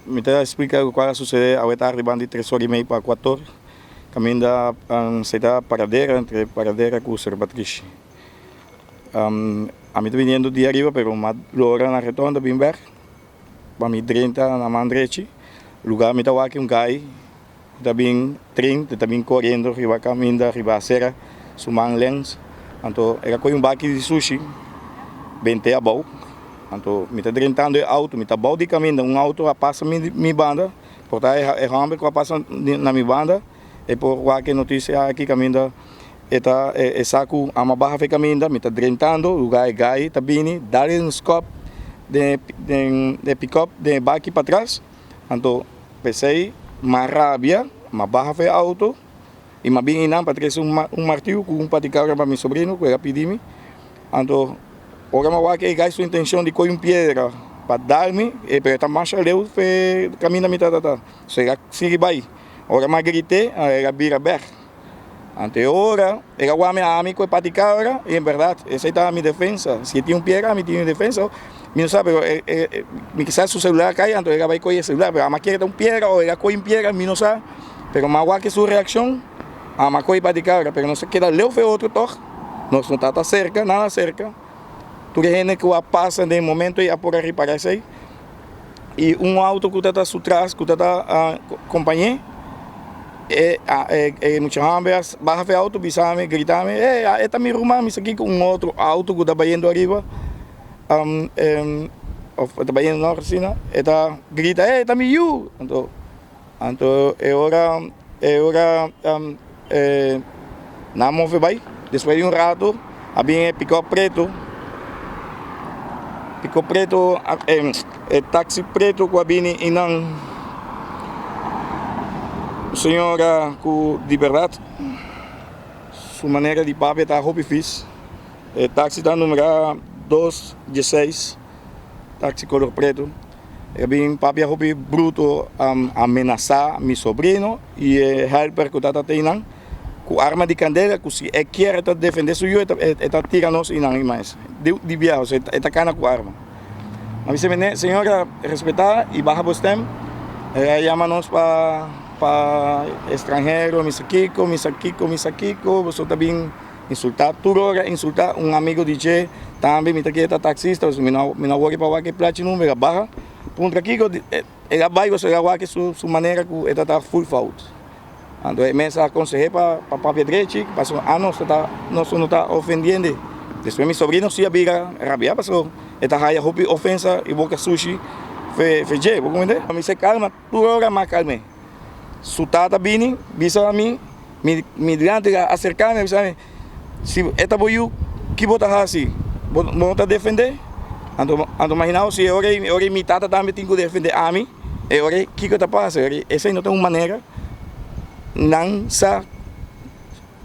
Mi ta splika lokual a susedé awe tardi banda di tres ora i mei pa kuator, kaminda se ta Paradera, entre Paradera ku Ser Patrishi. Ami ta biniendo di ariba pero mi a logra na retonda bin bèk pa mi drenta na man drechi, luga mi ta wak un gai ku ta bin trin, ta bin koriendo riba kaminda riba asera su man lens, anto el a kohe un baki di sushi bent'é abou, anto mi ta drentando e auto, mi ta abou di kaminda un auto a pasa mi banda, por ta e hòmber ku a pasa na mi banda e por wak e notisia aki kaminda e ta e sa ku amo a baha for e kaminda, mi ta drentando luga e gai ta bini dal un skòp den e pikòp den e baki patras. Anto p'esei m'a rabia, m'a baha for e auto i m'a bin einan pa trese un martiu ku un patikabra pa mi sobrino ku el a pidi mi. Anto ora m'a wak e gai su intenshon di kohe un piedra pa dal mi, pero e ta masha leu for e kaminda mi tabata. So el a sigui bai. Ora m'a grit'é, el a bira bèk. Anto e ora el a wak mi ami ku e patikabra i en bèrdat esei tabata mi defensa. Si e tin un piedra ami tin un defensa. Mi no sa pero mi kisas su celular a kai anto el a bai kohe e celular pero ami a kere ta un piedra o el a kohe un piedra mi no sa pero mi a wak su reakshon ami a kohe patikabra pero nos a keda leu for e otro tòg nos no tabata serka nada serka tur e hende ku a pasa den e momento ei a por a ripara esei i un auto ku tabata su tras ku tabata kompañ'é e e mucha homber a baha for e auto bisa mi grita mi ey e ta mi ruman mi sa kiko un otro auto ku ta bayendo ariba of e ta bayendo nor asina e ta grita ey e ta mi yu anto anto e ora e ora nan move bai despues di un rato a bin e pikòp pretu pikòp pretu e taxi pretu ku a bini i nan señora ku di bèrdat su manera di papia ta hopi fis e taxi ta numera dos dieseis taxi kolor pretu. E bin papia hopi bruto a amenasá mi sobrino i e helper ku tabata tei nan ku arma di kandela ku si e kier e ta defendé su yu e ta tira nos i nan i mas di biaha e ta kana ku arma. Mi a bisa mene señora respetá i baha bo stem el a yama nos pa pa estranhero mi sa kiko mi sa kiko mi sa kiko boso ta bin Insultá tur ora insultá un amigo di dje tambe mi ta kere ta taxista pasobra mi no mi no a wòrdu pa wak e plachi number a baha puntra kiko el a bai pasobra el a wak su su manera ku e ta ta full fout anto e mes a konseh'é pa pa papia drechi pasobra anos ta ta nos no ta ofendiende despues mi sobrino si a bira rabia pasobra e ta haya hopi ofensa i boka sushi fe fe dje bo komprende mi se kalma tur ora mas kalm'é su tata bini bisa mi. Mi mi dilanti a aserká mi a bisa mi, si e ta bo yu, ki bo ta hasi? Bo bo no ta defendé? Anto anto imaginá bo si e ora ei e ora ei mi tata tambe tin ku defendé ami, e ora ei kiko ta pasa? E ora ei esei no ta un manera nan sa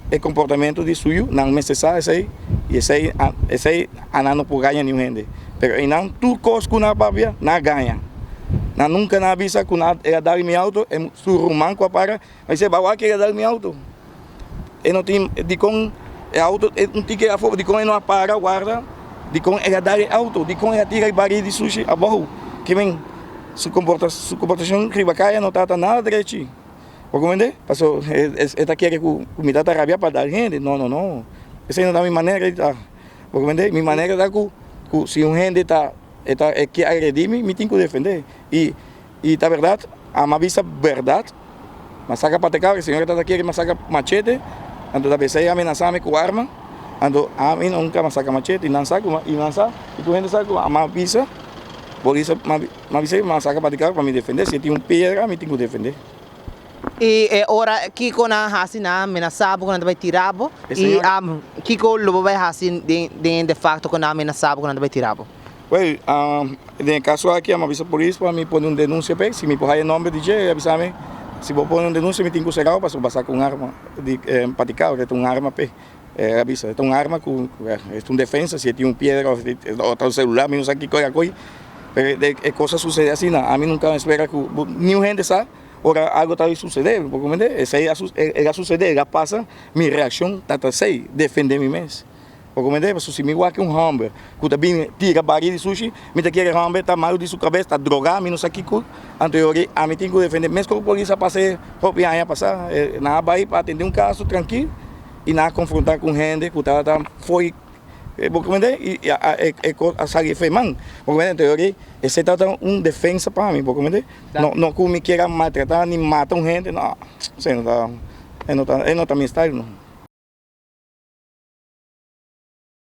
e komportamentu di su yu, nan mester sa esei i esei esei a nan no por gaña niun hende. Pero einan tur kos ku nan a papia, nan a gaña. Nan nunka nan a bisa ku nan a dal mi auto, e su ruman ku a para. Mi dice, Bawa kere dal mi auto. E no tin dikon e auto e un tiki afo, dikon e no a para warda, dikon e a dal e auto, dikon e a tira e baril di sushi abou. Ke men su komporta su komportashon riba kaya no tabata nada drechi. Bo komprende? Paso e ta kere ku mi ta ta rabia pa dal hende. No, no, no. Esei no ta mi manera di ta. Bo komprende? Mi manera ta ku ku si un hende ta e ta e ke agredi mi, mi tin ku defende. I I ta berdad, ama bisa berdad, ma saka pateka, e señora tata kere ma saka machete, anto ta bisa e amenasa mi ku arma, anto ami nunka ma saka machete, i nan sa ku i nan sa, i tur hende sa ku ama bisa, polis ma bisa ma saka pateka pa mi defende, si e tin un piedra mi tin ku defende. I e ora kiko nan hasi nan a menasa bo ku nan ta bai tira bo, i kiko lo bo bai hasi den de fakto ku nan a menasa bo ku nan ta bai tira bo? Well, den e kaso aki a bisa polis pa mi pone un denunsia p'e, si mi por haya e nomber di dje, e a bisa mi, si bo pone un denunsia mi tin ku sera bo pasobra bo a saka un arma di patika, e ta un arma p'e, e a bisa, e ta un arma ku e ta un defensa, si e tin un piedra o ta un selular mi no sa kiko e a kohe, pero e kos a susede asina, ami nunka a spera ku niun hende sa ora algo ta susede, bo comprende, esei a susede, el a pasa, mi reakshon ta ta esei, defende mi mes. Bo comprende? Pasobra si mi wak un homber ku ta bin tira bari di sushi, mi ta kere homber ta malu di su kabes, ta drogá, mi no sa kiko. Anto e ora ami tin ku defende mes ku polis a pasa e hopi aña pasá. Nan a bai pa atende un kaso trankil i nan a konfrontá ku un hende ku tabata fo'i, bo comprende? I e kos a sali efe man. Bo comprende? Anto e ora esei tabata un defensa pa mi, bo comprende? No, no ku mi kier a maltratá ni mata un hende, no, esei no ta, e no ta mi style no.